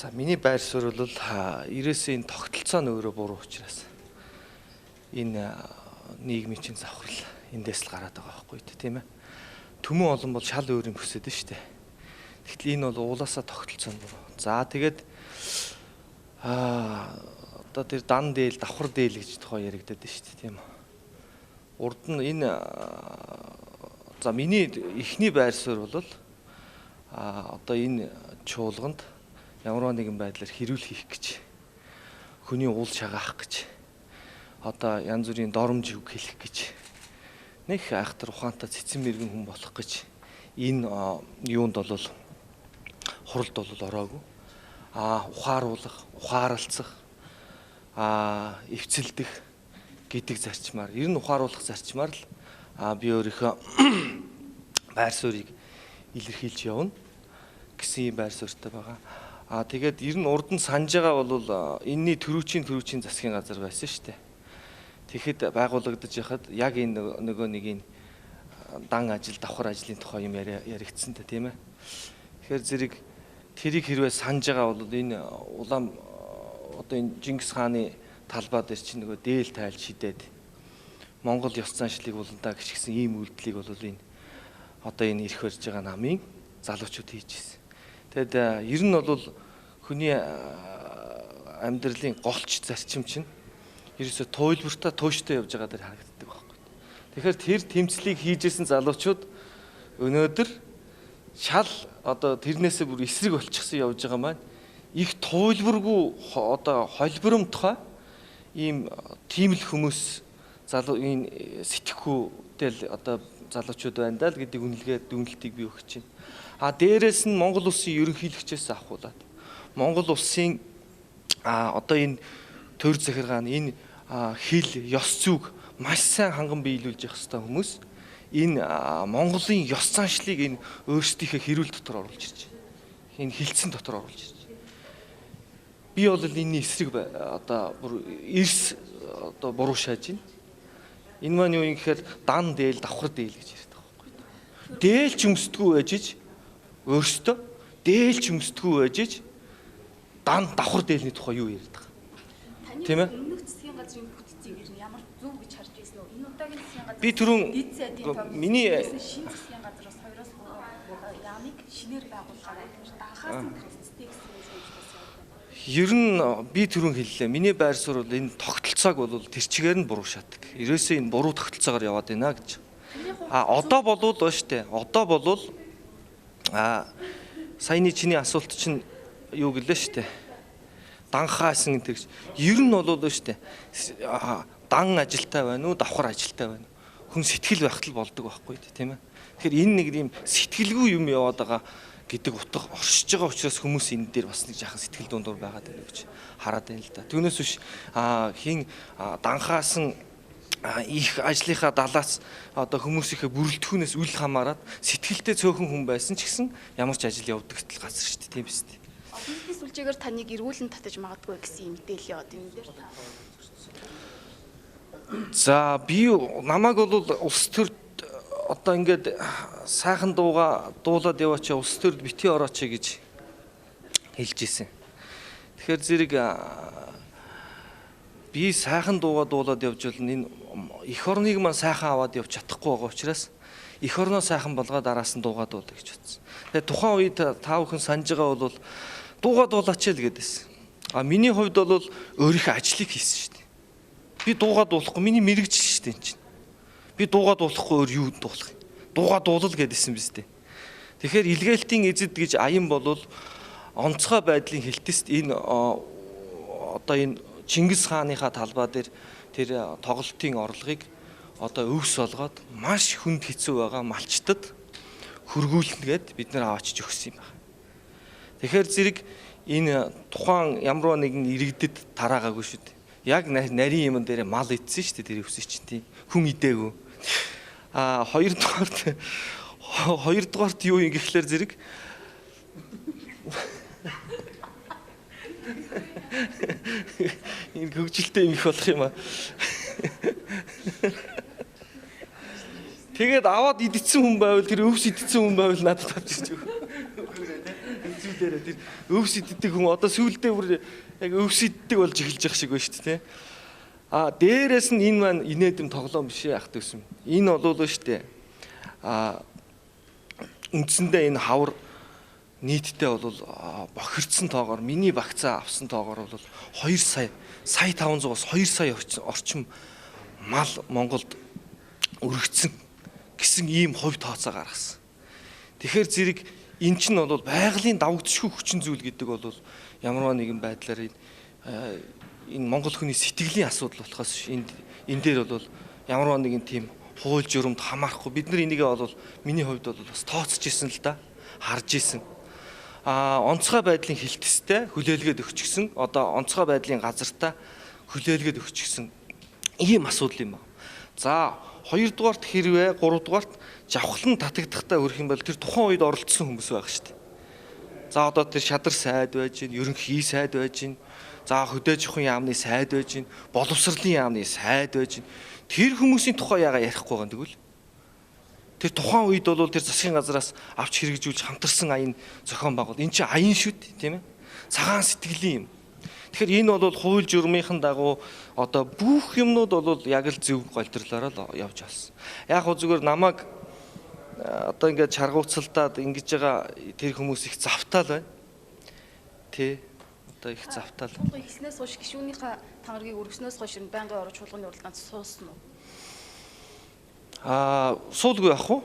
За миний байр суурь бол ерөөсөө энэ тогтолцоо нь өөрөө буруу учраас энэ нийгмийн чинь завхрал эндээс л гараад байгаа байхгүй тийм ээ. Төмөн олон бол шал өөр юм хүсэж шүү дээ. Тэгтэл энэ бол уулаасаа тогтолцоо нь буруу. За тэгээд одоо тэр дан дээл, давхар дээл гэж тухай яригадад шүү дээ, тийм үү. Урд нь энэ за миний эхний байр суурь бол одоо энэ чуулганд ямар нэгэн байдлаар хэрүүл хийх гэж, хүний уул шагаах гэж, одоо янз бүрийн доромж үг хэлэх гэж, нэг айхтар ухаантай цэцэн мэрэгэн хүн болох гэж энэ юунд бол хуралд бол ороогүй. Ухааруулах, ухааралцах, эвцэлдэх гэдэг зарчмаар, ер нь ухааруулах зарчмаар л би өөрийнхөө байр суурийг илэрхийлж явна гэсэн юм байр суурьтай байгаа. Тэгээд ер нь урд нь санаж байгаа бол энэний төрүүчийн засгийн газар байсан шүү дээ. Тэгэхэд байгуулагдаж яхад яг энэ нөгөө нэг энэ дан ажил, давхар ажлын тухай юм яригдсан та, тийм ээ. Тэгэхээр зэрэг тэрийг хэрвээ санаж байгаа бол энэ улаан одоо энэ Чингис хааны талбай дээр чинь нөгөө дээл тайлж шидээд Монгол ёс заншлыг уландаа гიშгсэн ийм үйлдэлийг бол энэ одоо энэ эрх барьж байгаа намын залуучууд хийж ирсэн. Тэгэд ер нь бол хүний амьдралын голч зарчим чинь ерөөсө туйлбартай тууштай явж байгаа дээр харагддаг байхгүй. Тэгэхээр тэр тэмцлийг хийжсэн залуучууд өнөөдөр шал одоо тэрнээсээ бүр эсрэг болчихсон явж байгаа маань их туйлбаргүй одоо холборомтгой ийм тийм л хүмүүс залуу энэ сэтгэхүйтэй л одоо залуучууд байна даа л гэдэг үнэлгээ дүгнэлтийг би өгч байна. Дээрээс нь Монгол улсын ерөнхийлөгчөөс авахуулаад Монгол улсын одоо энэ төр захиргаан энэ хэл ёс зүйг маш сайн ханган биелүүлж явах ёстой хүмүүс энэ Монголын ёс заншлыг энэ өөрсдийнхээ хэрүүл дотор оруулж ирж байна. Энэ хилцэн дотор оруулж ирж байна. Би бол энэний эсрэг одоо бүр эрс одоо буруу шааж байна. Энэ маань юу юм гэхээр дан дээл, давхар дээл гэж ярьдаг байхгүй. Дээл ч өмсдгүү байж ич өөртөө дээл ч өмсдгүү байж ич дан давхар дээлний тухай юу ярьдаг. Тийм ээ? Өмнөх засгийн газрын бүтцийг ер нь ямар зөв гэж харж байсан уу? Энэ удаагийн засгийн газар би түрүүн миний шинэ засгийн газраас 2-3 яамыг шинээр байгуулахаар данхаас нь бүтцтэй гэсэн юм шиг бас яваад байна. Ер нь би түрүүн хэллээ. Миний байр суурь бол энэ тогтолцоог бол тэр чигээр нь буруу шатдаг. Ерөөсөө энэ буруу тогтолцоогоор яваад байна гэж. Одоо болвол ба штэ. Одоо болвол саяны чиний асуулт чинь юу гэлээ штэ. Данхаасан гэдэг чинь ер нь бол ба штэ. Дан ажилтай байна уу, давхар ажилтай байна уу? Хүн сэтгэл байхад л болдог байхгүй тийм ээ. Тэгэхээр энэ нэг юм сэтгэлгүй юм яваад байгаа гэдэг утга оршиж байгаа учраас хүмүүс энэ дээр бас нэг жаахан сэтгэл дундуур байгаад байна гэж хараад байна л да. Түүнээс биш хин данхаасан их ажлынхаа далаас одоо хүмүүсийнхээ бүрэлдэхүүнээс үл хамааран сэтгэлтэй цөөхөн хүн байсан ч гэсэн ямар ч ажил явдаг л газар шүү дээ, тийм биз дээ. Олон нийтийн сүлжээгээр таныг эргүүлэн татаж магадгүй гэсэн юм мэдээлэл яваад энэ дээр та. За би намайг бол улс төрд одоо ингээд сайхан дууга дуулаад яваач улс төрд бити орооч гэж хэлж ирсэн. Тэгэхээр зэрэг би сайхан дууга дуулаад явж бол энэ эх орныг маань сайхан аваад явж чадахгүй байгаа учраас эх орноо сайхан болгоод араас нь дууга дуулаа гэж бодсон. Тэгээ тухайн үед та бүхэн санаж байгаа бол дууга дуулаач л гэдээсэн. Миний хувьд бол өөрийнхөө ажлыг хийсэн шүү дээ. Би дууга дуулахгүй миний мэрэгжил шүү дээ энэ чинь. Би дууга дуулахгүй өөр юу дуулах юм? Дууга дуулал гэдээсэн биз дээ. Тэгэхээр илгээлтийн эзэд гэж аян болвол онцгой байдлын хэлтэст энэ одоо энэ Чингис хааныхаа талбай дээр тэр тоглолтын орлогыг одоо өвс болгоод маш хүнд хэцүү байгаа малчтад хөргүүлнэ гэд бид нар аваачиж өгсөн юм байна. Тэгэхээр зэрэг энэ тухайн ямар нэгэн иргэдэд тараагаагүй шүү дээ. Яг нарийн юмн дээр мал идсэн шүү дээ тэр өвсөй чинь тийм. Хүн идээгүй. Хоёрдугаарт юу юм гэхлээр зэрэг энэ хөгжилтэй юм их болох юм аа. Тэгээд аваад идсэн хүн байвал тэр өвс идсэн хүн байвал надад авчирч өгөх. Хэлээрээ тэр өвс иддэг хүн одоо сүүлдээ бүр яг өвс иддэг болж эхэлж байгаа шиг байна шүү дээ. А дээрээс нь энэ маань инээдэм тоглоом биш ах дүүс юм. Энэ болов шүү дээ. А үндсэндээ энэ хавар нийтдээ бол бохирдсон тоогоор миний багцаа авсан тоогоор бол 2 сая сая 500-аас 2 сая орчим мал Монголд өргөцсөн гэсэн ийм хувь тооцоо гаргасан. Тэгэхээр зэрэг эн чинь бол байгалийн давагдшгүй хүчин зүйл гэдэг бол ямарваа нэгэн байдлаар энэ монгол хүний сэтгэлийн асуудал болохоос энэ дээр бол ямарваа нэгэн тийм хууль журамд хамаарахгүй бид нар энийгээ бол миний хувьд бол бас тооцож исэн л да, харж исэн. А онцгой байдлын хилтэстэй хүлээлгээд өгчихсөн, одоо онцгой байдлын газартаа хүлээлгээд өгчихсөн ийм асуудал юм байна. За хоёрдугаарт хэрвээ гуравдугаарт жавхлан татагдахдаа өрөх юм бол тэр тухайн үед оролцсон хүмүүс байх шүү дээ. За одоо тэр шадар сайд байж гин, ерөнхий сайд байж гин, за хөдөө аж ахуйн яамны сайд байж гин, боловсролын яамны сайд байж гин. Тэр хүмүүсийн тухай яагаад ярихгүй байгаа юм тэгвэл? Тэр тухайн үед бол тэр засгийн газраас авч хэрэгжүүлж хамтарсан аян зохион байгуул. Энэ чинь аян шүү дээ, тийм ээ? Цагаан сэтгэлийн юм. Тэгэхээр энэ бол хууль журмынхан дагуу одоо бүх юмнууд бол яг л зөв голдрлоороо л явж болсон. Яг хөө зүгээр намайг одоо ингээд чаргууцалдаад ингэж байгаа тэр хүмүүс их завтаал байна. Тэ одоо их завтаал. Эхлснээс хойш гишүүнийхээ тангаргийг өргөснөөс хойш байнгын орж чуулганы уралдаанд суусан уу? Аа суулгүй явах уу?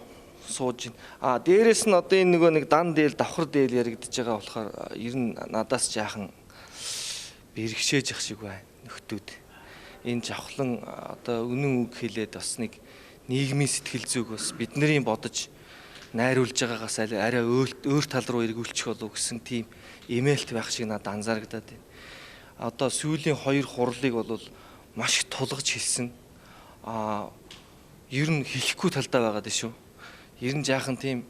Сууж гин. Аа дээрэс нь одоо энэ нөгөө нэг дан дээл давхар дээл яригдж байгаа болохоор ер нь надаас жаахан бэрхшээж ах шиг байна нөхдүүд. Энэ жавхлан одоо үнэн үг хэлээд бас нэг нийгмийн сэтгэл зүйг бас бидний бодож найруулж байгаагаас арай өөр тал руу эргүүлчих болов гэсэн тийм эмээлт байх шиг надад анзаарагдаад байна. Одоо сүүлийн хоёр хурлыг бол маш их тулгаж хэлсэн. Аа ер нь хэлэхгүй талдаа байгаа даа шүү. Ер нь жаахан тийм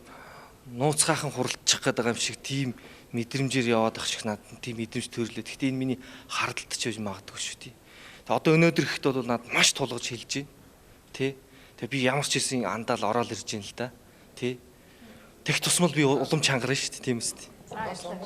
нууцгаахан хуралдчих гээд байгаа юм шиг тийм мэдрэмжээр яваад ах шиг надад тийм мэдрэмж төрлөө. Гэхдээ энэ миний хардалт ч байж магадгүй шүү дээ. Тэгээ одоо өнөөдөр ихэд бол надад маш тулгаж хэлж байна. Тэ. Тэгээ би ямар ч хэлсэн андаал ороод ирж байна л да. Тэ. Тэг тусмал би улам чангарна шүү дээ, тийм үст. За баярлалаа.